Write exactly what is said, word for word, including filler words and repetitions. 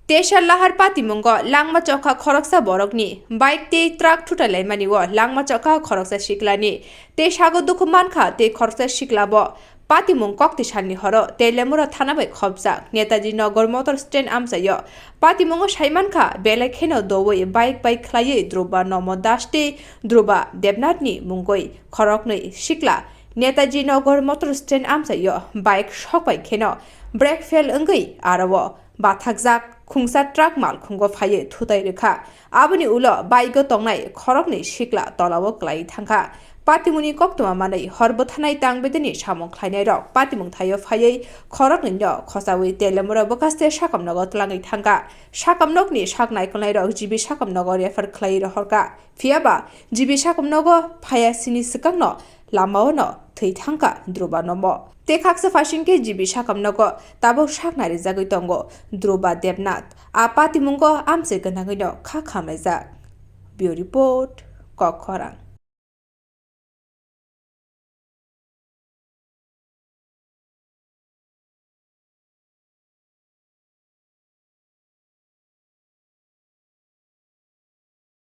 Teisa Lahar patimungo langma chokha khoroksa borokni bike tei truck thutailaimani o langma chokha khoroksa siklani tei sago dukhu mankha tei khoroksa sikla bo patimung kokti salni horo Telemura thana bai khopjak Netaji Nagar motor stand amchaio patimungo saimankha belai kheno doui bike bai khlaiwi Dhruba Nomo Das tei Dhruba Debnathni mungwi khoroknwi sikla Netaji Nagar motor stand amchaio bike sokbai kheno brake fail wngwi aro o bathakjak khungsa truck malkhungo phaiwi thutai rwkha. Aboni ulo bike o tongnai khoroknwi sikla tolao kwlaiwi thangkha. Patimungni koktwma manwi hor bwtharnai tangbedeni samung khlainairok patimung thaio phaiwi khoroknwino khochaui Telemura bwkhaste sakamnogo twlangwi thangkha. Sakamnokni sak naikolnairok G B sakamnogo refer khlaiwi rohorkha. Phiyaba G B sakamnogo phaiya sini swkangno lamaono thwi thangkha Dhruba Nomo. Tei khaksa phaisingkhe G B sakamnogo tabuk sak narijagwi tongo Dhruba Debnath. A patimungo amchai gwnangwino kha khamlaijak. Bureau Report, Kokkhorang.